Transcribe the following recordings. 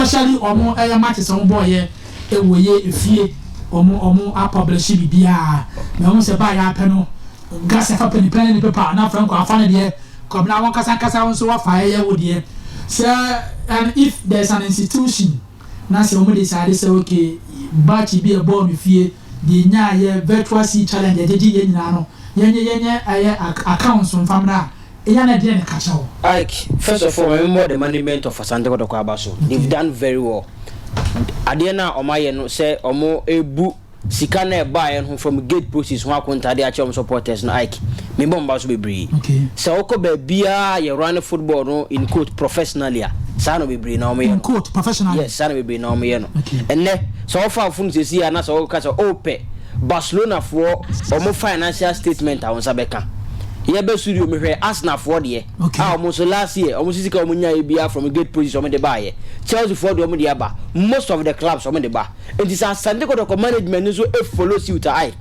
Especially ɔmo ɛyɛ matches a ɔmo bɔɔyɛ ɛwɔ yɛ efie, ɔmo apublish biribiara na ɔmo sɛ baa yɛ apɛ no gasa fa pɛnipɛn ne ne paper na Franco afa ne deɛ kɔmina wɔn kasa kasa nso wafa ɛyɛ wo deɛ sɛ. And if there is an institution na sɛ wɔn decide sɛ, okay, batch bi ɛbɔɔ no fie deɛ nya yɛ virtual seat challenge ɛgyegye yɛn nyinaa no, yɛnyɛ ɛyɛ accounts nfamra a ɛyɛ na deɛ ne kakyɛ wɔ. Like, first of all, remember the management of Asante Kotoko aba so, they've done very well. Adeɛ no a ɔmo ayɛ no sɛ ɔmo ebu sika na ɛbaeɛ no from gate proceeds ho akontade akyɛ ɔmo supporters no, Ike, mebɔ mba so bebree. Sɛ wokɔ baabiaa yɛ run football no, in quote, professionally a, saa na bebree na ɔmo yɛ in no. Quote, professionally. Yes, saa na bebree na ɔmo yɛ no. Ɛnɛ sɛ wɔfa phone sɛsi a na sɛ wɔka sɛ ɔpɛ Barcelona foɔ ɔmo financial statement a, wɔn nsa bɛka. Yɛbɛ studio, mehwɛ Arsenal foɔ deɛ a ɔmo nso last year ɔmo sisi ka ɔmo nya ebia from gate proceeds ɔmo de baayɛ. Chelsea foɔ deɛ, ɔmo de aba. Most of the clubs, ɔmo de ba. Nti sɛ Asante Kɔtɔkɔ management nso e follow suit a, ayi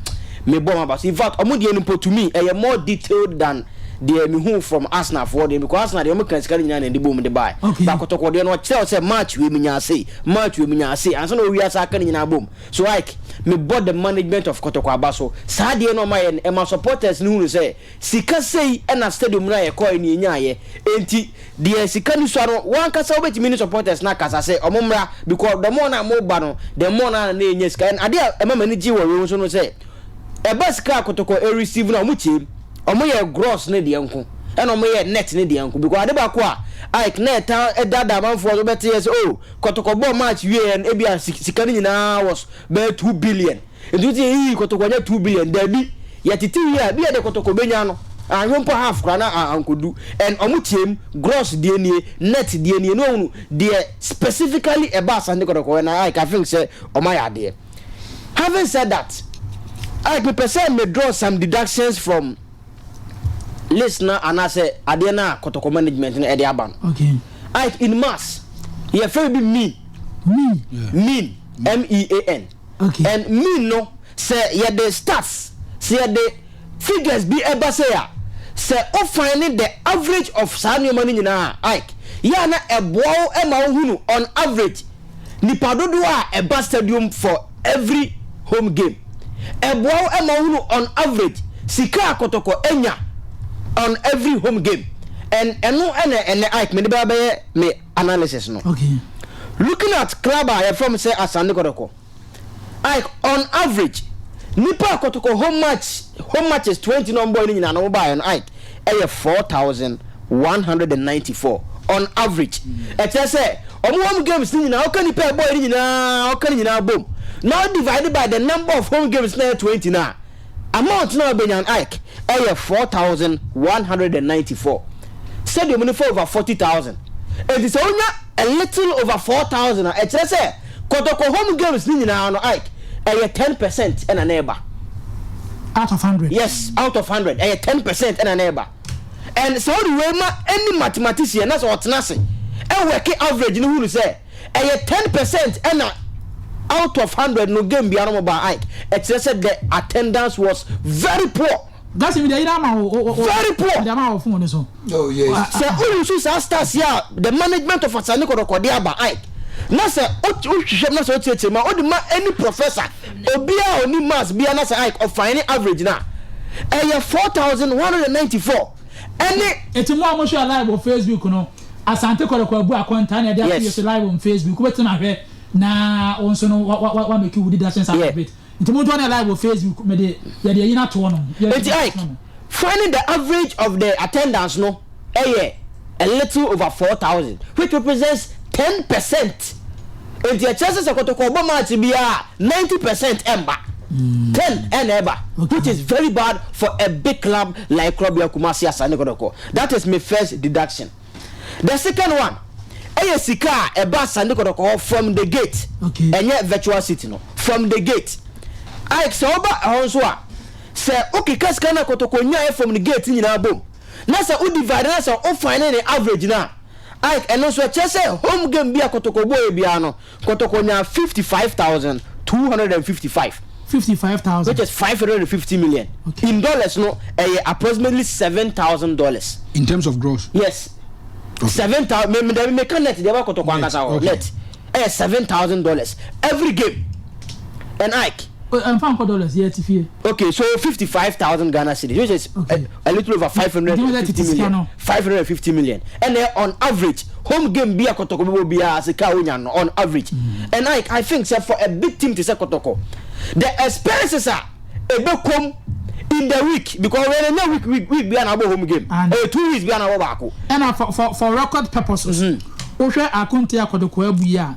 mebɔ ɔmo aba so. In fact, ɔmo deɛ no mpo, to me, ɛyɛ more detailed than deɛ mehu from Arsenal foɔ deɛ, because Arsenal deɛ, ɔmo kan sika no nyinaa na ɛde bom de baayɛ. Ba Kɔtɔkɔ deɛ no, ɔkyerɛw sɛ match wei mi nya ase, match wei mi nya ase, ansa na owi asa aka ne nyinaa bom. So like, mebɔ the management of Kɔtɔkɔ aba so. Saa deɛ no ɔma yɛ no, ɛma supporters no hunu sɛ sika sei ɛna stadium no a yɛkɔɛ ne yɛnyaayɛ. Enti deɛ sika no sua no, wankasa wobɛtumi ne supporters no akasa sɛ ɔmo mmra, because the more na moba no, the more na na ɛnya sika. And adeɛ a ɛma m'ani gye wɔ wei nso no sɛ ɛba sika a Kɔtɔkɔ ɛreceive no a, ɔmo kyɛm, ɔmo yɛ gross ne deɛ nko ɛna ɔmo yɛ net ne deɛ nko, because ade baako a Ike na ɛta ɛdada amanfoɔ so bɛte yɛ sɛ, oh, Kɔtɔkɔ bɔɔ match wie yɛ no, ebi a sika no nyinaa was bɛyɛ 2 billion. Nti wote yɛ Kɔtɔkɔ nyɛ 2 billion daabi, yɛtete wie a bi yɛ de Kɔtɔkɔ bɛnya no ahwɛ mpo half koraa na ankodu. And ɔmo kyɛm gross deɛ nie, net deɛ nie, na ɔhunu deɛ specifically ɛba Asante Kɔtɔkɔ. Na Ike, I think sɛ ɔmo ayɛ adeɛ. Having said that, Ike, mepɛ sɛ me draw some deductions from list na anaasɛ adeɛ na Kɔtɔkɔ management no ɛde aba no. Ike, in maths, yɛfrɛ bi mean. Mean. Mean, mean. And mean no, sɛ yɛde stats, sɛ yɛde figures bi ɛba sɛ a, sɛ o find the average of saa nneɛma no nyinaa, Ike, yɛ na ɛboa wo ɛma wo hunu on average nipa dodoɔ a ɛba stadium for every home game. Ɛboa wo ɛma wo hunu on average sika a Kɔtɔkɔ enya on every home game. And ɛno ɛna ɛnɛ, Ike, mede bɛba bɛyɛ me analysis no. Looking at club a yɛfrɛ m sɛ Asante Kɔtɔkɔ, like, on average nipa a Kɔtɔkɔ home matches 20 na ɔmbɔ no nyinaa na wɔbaeɛ no, like, ɛyɛ 4,194 on average. Ɛkyerɛ sɛ ɔmo home games no nyinaa, ɔka nipa ɛbɔɔ no nyinaa, ɔka no nyinaa bom na divide by the number of home games na yɛ 20 na amount na ɔbɛnya, like, ɛyɛ 4,194. Stadium no for over 40,000, eti sɛ wonya a little over 4,000 a, ɛkyerɛ sɛ Kɔtɔkɔ home games ne nyinaa no, like, ɛyɛ 10% ɛna na ɛba. Out of 100. Yes, out of 100, ɛyɛ 10% ɛna na ɛba. And sɛ wode wei ma any mathematician na sɛ ɔtena ase ɛwɔke average no, hunu sɛ ɛyɛ 10% ɛna out of 100 no game biara mo ba, Ike, ɛkyerɛ sɛ the attendance was very poor. Gasi mi de yiri ama wo. Very poor. De ama wo phone ni so. Oh yes. Sɛ woyusu saa stars yi a the management of Asante Kɔtɔkɔ de aba, Ike, na sɛ wohwehwɛ mu na sɛ wokyerɛkyerɛ mu a, wode ma any professor obiara a ɔni maths biara na sɛ, Ike, ɔfine average na ɛyɛ 4,194 ɛne Eti mu a mo hwɛ live wɔ Facebook no, Asante Kɔtɔkɔ abu akɔnta na yɛde ato yɛ so live on Facebook. Wobɛtumi ahwɛ na wɔn nso no wa make wo deductions out of it. Nti mo ntɔ ne live wɔ Facebook, mɛ de yɛde ɛyi na toɔ no. Nti Ike, finding the average of the attendance no ɛyɛ a little over 4,000, which represents 10%. Nti ɛkyerɛ sɛ Kɔtɔkɔ ɔbɔ match biara, 90% ɛmba, 10 ɛna ɛba, which is very bad for a big club like Club Kumasi Asante Kɔtɔkɔ. That is my first deduction. The second one ɛyɛ sika a ɛba Asante Kɔtɔkɔ hɔ from the gate. Ɛnyɛ virtual seat no, from the gate. Ike, sɛ ɔba ɛhɔ nso a, sɛ okeka sika na Kɔtɔkɔ nyaayɛ from the gate nyinaa bom na sɛ o divide na sɛ o find ne average na, Ike, ɛno nso ɛkyerɛ sɛ home game bi a Kɔtɔkɔ bɔ yɛ biara no, Kɔtɔkɔ nya 55,255. 55,000. Which is 550 million. In dollars no, ɛyɛ approximately $7,000. In terms of gross. Yes, 7,000. Me me me ka net deɛ ɛba Kɔtɔkɔ ankasa hɔ. Net. ɛyɛ $7,000 every game and Ike. Ɛnfa nkɔ dollars, yɛ ti fie. Okay, so 55,000 Ghana cedis, which is a little over 550 million, 550 million. And then on average, home game bi a Kɔtɔkɔ bi wɔ biara, sika onya no on average. And I think say for a big team to say Kɔtɔkɔ, the expenses are ebe kom in the week, because when in week week week bi a na abɔ home game, 2 weeks bi a na abɔ baako. Ɛna for record purposes, wohwɛ akonte akɔtɔkɔ abu yi a,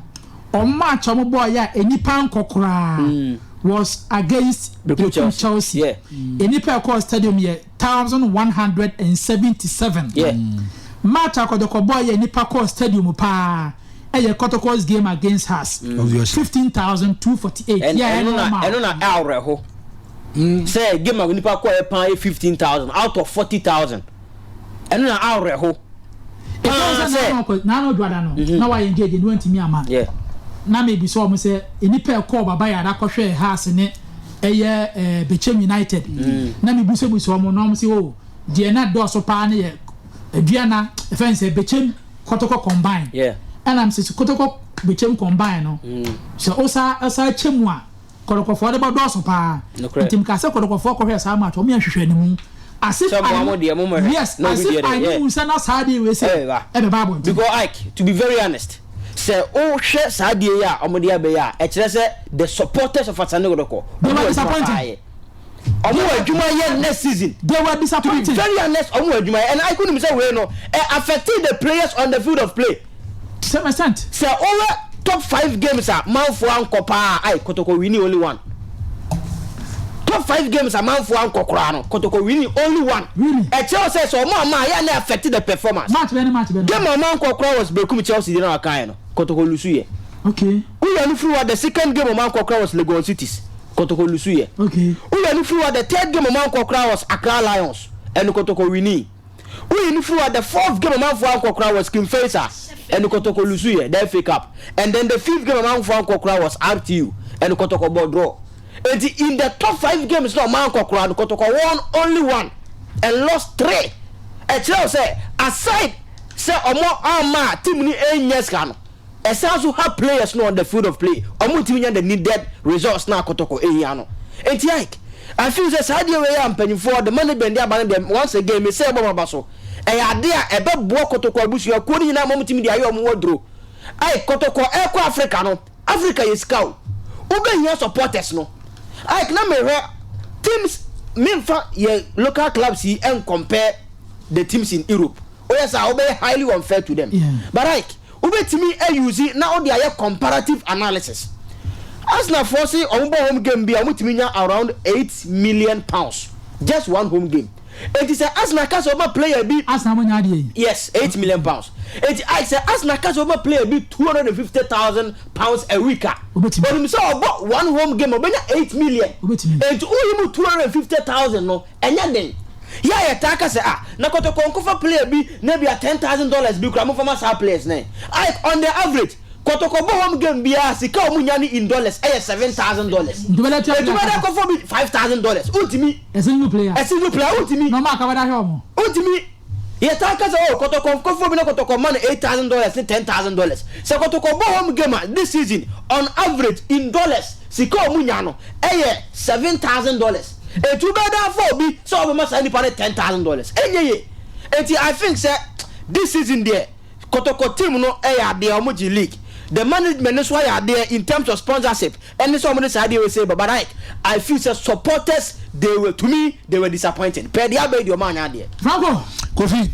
ɔmo match a ɔmo bɔɔ yɛ a enipa nkɔ koraa was against Berekum Berekum Chelsea. Enipa ɛkɔɔ stadium yɛ 1,177. Match akɔtɔkɔ bɔɔ yɛ nipa kɔɔ stadium paa ɛyɛ Kɔtɔkɔ's game against us. Obviously. 15,248. And Yeah, ɛno ɛno na normal. ɛno na ɛawerɛho sɛ game a nipa kɔ yɛ pan yɛ 15,000 out of 40,000. Ɛno na awerɛho paa sɛ sɛ n'ano dwada no na wayɛ engage ne wantumi ama na mebi sɛ ɔmo sɛ nipa ɛkɔɔ Baba Yara kɔhwɛ Hearts ne ɛyɛ Bechem United, na mebusabusa ɔmo na ɔmo sɛ o deɛ na dɔɔso paa ne yɛ Aduana ɛfɛn sɛ Bechem Kɔtɔkɔ combine. Ɛna m sɛ Kɔtɔkɔ Bechem combine no sɛ ɔsa ɔsa kyɛ mu a, Kɔtɔkɔfoɔ de bɛ dɔɔso paa. Nokorɛ. Nti mka sɛ Kɔtɔkɔfoɔ kɔhwɛ saa match, ɔmo yɛ hwehwɛ ne mu as if Sɛ mo a mo deɛ mo mɛhwɛ. Yes. Na obi As if deɛ deɛ, I knew sɛ na saa deɛ wei sɛ Ɛbɛba. ɛbɛba abɔnten. Because Ike, to be very honest, sɛ wohwɛ saa deɛ yi a ɔmo de abɛyɛ a, ɛkyerɛ sɛ the supporters of Asante Kotoko They were ɔmo wɔ adwuma disappointed. paa yɛ. Ɔmo wɔ adwuma yɛ next season. They were To be disappointed. very honest, ɔmo wɔ adwuma yɛ, and I couldn't say wei no ɛ affecting the players on the field of play. To some extent. Sɛ ɔwɛ top five games a manfoɔ ankɔ paa ayi, Kotoko winning only one. Top five games a manfoɔ ankɔ koraa no, Kotoko winning only one. Really? Ɛkyerɛ sɛ ɔmo ama yɛ na affect the performance. Match bɛ ne match bɛ no. Game a ɔmo ankɔ koraa was Berekum Chelsea de na ɔka yɛ no, Kotoko lose yɛ. Wúyẹ no firi wa, the second game ɔmo ankɔ koraa was Legon Cities, Kotoko lose yɛ. Wúyẹ no firi wa, the third game ɔmo ankɔ koraa was Accra Lions, ɛnu Kotoko winning. Wúyẹ no firi wa, the fourth game ɔmo ankɔ koraa was King Faisal, ɛnu Kotoko lose yɛ, the FA Cup. And then the fifth game ɔmo ankɔ koraa was RTU, ɛnu Kotoko bɔ draw. Eti in the top five games na ɔmo ankɔ koraa no, Kotoko won only one and lost three. Ɛkyerɛ sɛ aside sɛ ɔmo ama team ni enya sika no, ɛsan so ha players no on the field of play, ɔmo ntumi nya the needed results na Akɔtɔkɔ ehia no. Eti Ike, I feel sɛ saa adeɛ wei yɛ mpanyinfoɔ, the management de aba no deɛ, once again me sɛ ɛbɔ mo aba so. Ɛyɛ adeɛ a ɛbɛboa Kɔtɔkɔ abusua kuo no nyinaa ma ɔmo tumi de ayɛ ɔmo wɔ duro. Ayi, Kɔtɔkɔ ɛkɔ Africa no, Africa yɛ sika o, wobɛhia supporters no. Ike, na mehwɛ teams, memfa yɛ local clubs yi ɛn compare the teams in Europe. Oyɛ sɛ wobɛyɛ highly unfair to them. But like wobɛtumi ayuse na wode ayɛ comparative analysis. Arsenal foɔ se ɔmo bɔ home game bi a, ɔmo tumi nya around £8 million, just one home game. Eti sɛ Arsenal ka sɛ ɔma player bi Arsenal mo nya adeɛ yi. Yes, £8 million. Eti ayi sɛ Arsenal ka sɛ ɔma player bi £250,000 a week a, Obetumi. onim sɛ ɔbɔ one home game, ɔbɛnya 8 million. Obetumi. Eti oyi mu 250,000 no, ɛnyɛ den yɛ a yɛtaa ka sɛ ah, na Kɔtɔkɔ nkɔfa player bi na bi a $10,000 bi kura mo fama saa players ne. Ayi, on the average, Kɔtɔkɔ bɔ home game biara, sika a ɔmo nya ne in dollars ɛyɛ $7,000. Nti bɛlɛ tia. Eti bɛlɛ kɔfɔ bi $5,000, ntumi. A single player. A single player, ntumi. Na ɔmo akabada hwɛ ɔmo. Ntumi. Yɛtaa ka sɛ o Kɔtɔkɔ nkɔfɔ bi na Kɔtɔkɔ ma no $8,000 ne $10,000. Sɛ Kɔtɔkɔ bɔ home game a, this season, on average, in dollars, sika a ɔmo nya no ɛyɛ $7,000. Etu bɛɛ da afɔ obi sɛ ɔbɛma saa nipa no $10,000, ɛnyɛ ye. Eti I think sɛ this season deɛ, Kɔtɔkɔ team no ɛyɛ adeɛ ɔmo gye league. The management nso ayɛ adeɛ in terms of sponsorship ɛne sɛ ɔmo de saa adeɛ wɔ sɛ, but like I feel sɛ supporters, they were, to me, they were disappointed pɛɛ deɛ abɛɛ deɛ ɔmo anya adeɛ. Franco. Kofi.